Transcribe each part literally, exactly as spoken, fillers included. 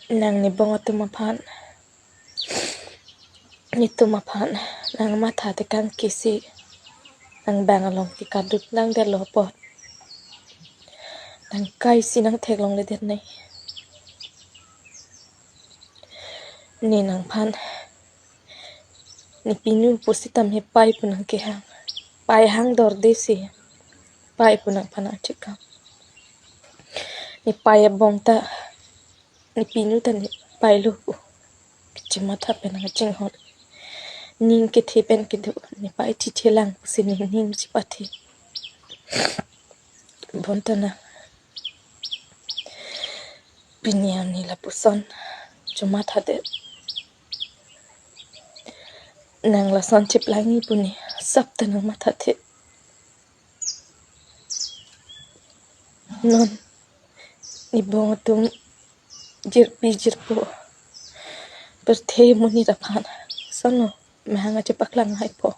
Nang nibong atum aphan, nitum aphan nang matha tekang kisi, nang bang along ke kaduk nang delo apot, nang kaisi nang theklongledet nai. Ne nangphan ne pinu pusitame pai pu nang kehang, pai hang dorde si pai pu nangphan nang chekam. Ne pai abong ta, ne pinu ta ne pailo pu kachematha pen nang chinghon. Ning kethe pen kedo, ne pai thithelang pusi ne ning chepathe. Bonta nang pini ani lapuson chomathadet. Nang lason cheplangji pu ne asap ta nang mathathe. Non nibong atum jirpi jirpo, pirthe monit aphan sono mahang achepaklang haipo.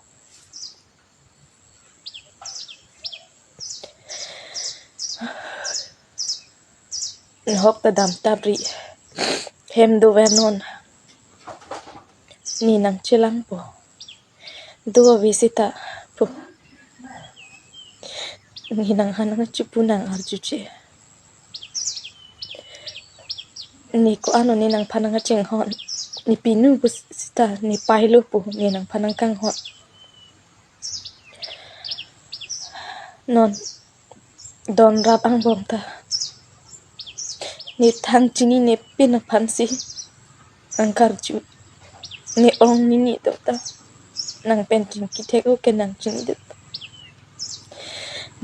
Nahok ta dam tabri, hem dover non, ne nang chelangpo, do ave seta pu ne nangphan nang chipu nang arjuche. Ne ko-an ne nangphan nang chinghon, ne pinu pusita ne pailo pu ne nangphan nang kanghon. Non don rap angbong ta ne thang chinine pin aphansi nang karju. Ne ong nini do ta nang pen chingki thek-o ke nang chini do ta.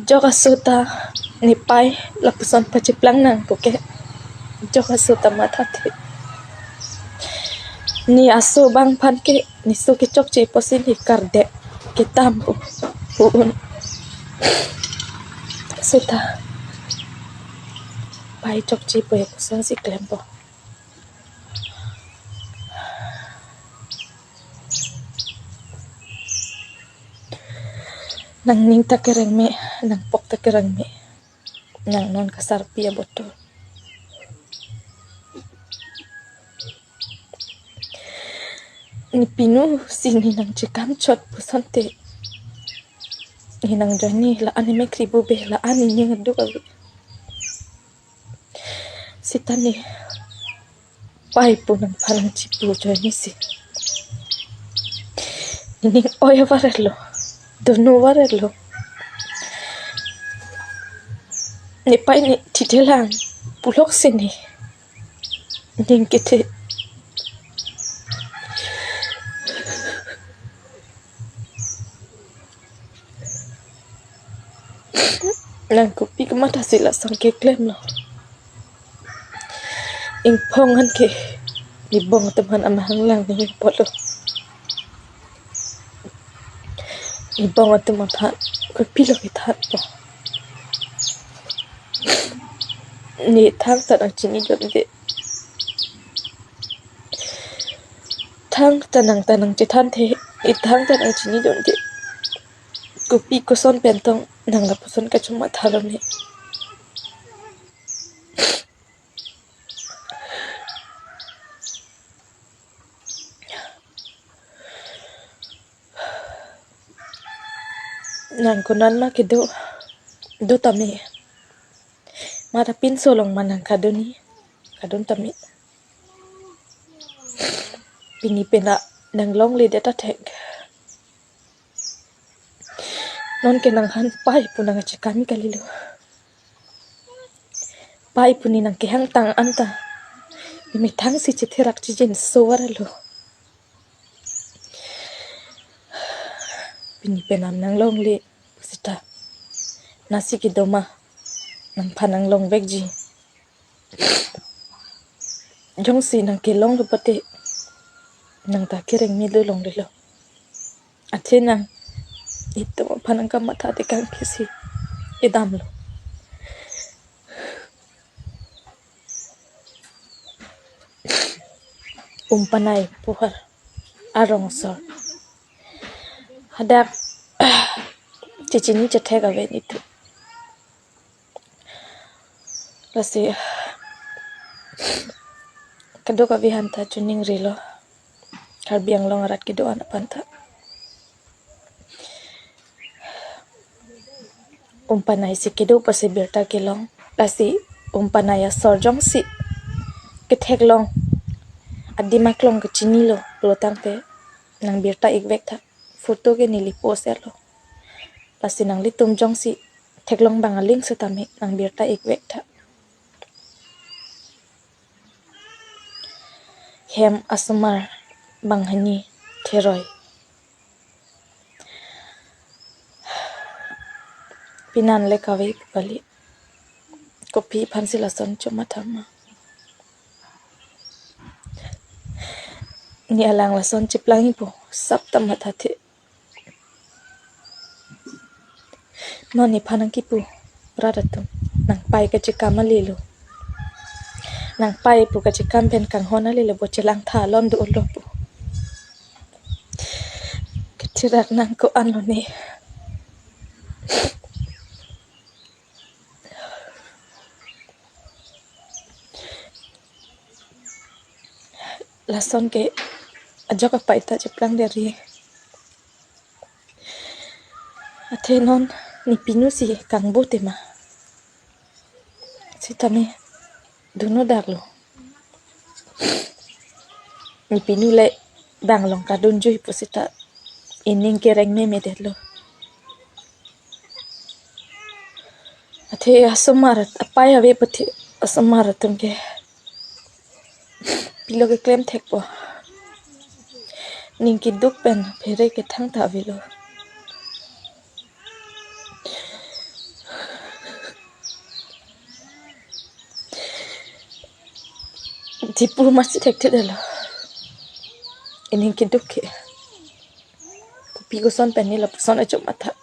Jok aso ta ne pai lapuson pacheplang nang pu ke jok aso ta mathathe. Ne aso abang aphan ke ne so kechokche pusi ne kardek ketam pu, pu un. Seta pai chokche pu ekosonsi klempo. Nang ning ta kereng me, nang pok ta kereng me, nang non kasarpi aboto. Ne pinu si ne nang chekam chot pusonte, ne nang join ne la-an ne mekri bube, la-an ne ning aduk ave. Seta ne pai pu nangphan nang chipu join ne si ne ning oi avarlo, dono avarlo. Ne pai ne thithelang puloksi ne ning kethe. Nang kopi kamathasi lason keklemlo. Ingphong an ke nibong atum aphan amahang lang ne polo. Nibong atum aphan kopilo kethanpo. Ne thangta nang chinidunde. Thangta nang ta nang chethanthe, ne thangta nang chinidunde. Kopi koson pen tong nang lapuson kachomatha lo ne. Nang konan ma kedo, do tame. Mata pinso along ma nang kadun ni, kadun tame. Pini pena nang longledet athek. Non ke nangphan pai pu nang chekam kalilo. Pai pu ne nang kehang tang anta ne methang si chetherak chijinso avarlo. Pini penam nang longle pusita, nasi kedo ma nangphan nang longvekji. Jongsi nang kelonglo pute nang ta kereng melo longlelo. Athe nang itum aphan nang kamatha tekang kisi edamlo. Umpanai puhar arong asor hadak chechini chethek ave nitu. Lasi Kadokave aphan ta choningrilo, Karbi Anglong arat kedo-an aphan ta. Umpanai si kedo pusi birta kelong. Lasi umpanai asor jongsi ketheklong, adim aklong kechinilo pulotangte nang birta-ik vek tha. Photo ke neli post-etlo. Lasi nanglitum jongsi theklong abang aling setame nang birta-ik vek tha. Hem asomar banghini theroi. Pinan le kave pu kali. Kopi aphansi lason chomatha ma? Ne alang lason cheplangji pu sapta mathathe. Non nephan nangkipu, rat atum, nangpai kachekam alelo. Nangpai pu kachekam pen kanghon alelo, bo chelangtha alon dolo pu. Kethirak nang ko-anlo ne. Lason ke ajok apai ta cheplangdetri. Athe non ne pinu si kangbo tema? Sitame dunno daklo. Ne pinu le bang along kadunjui pu seta ining kereng memedetlo. Athe asomar apai ave pu athe asomar atum ke pilo keklem thekpo. Ning keduk pen phere kethang ta avelo. Jipu masi thekthedetlo. Ining keduk ke. Kopi koson pen ne lapuson achomatha.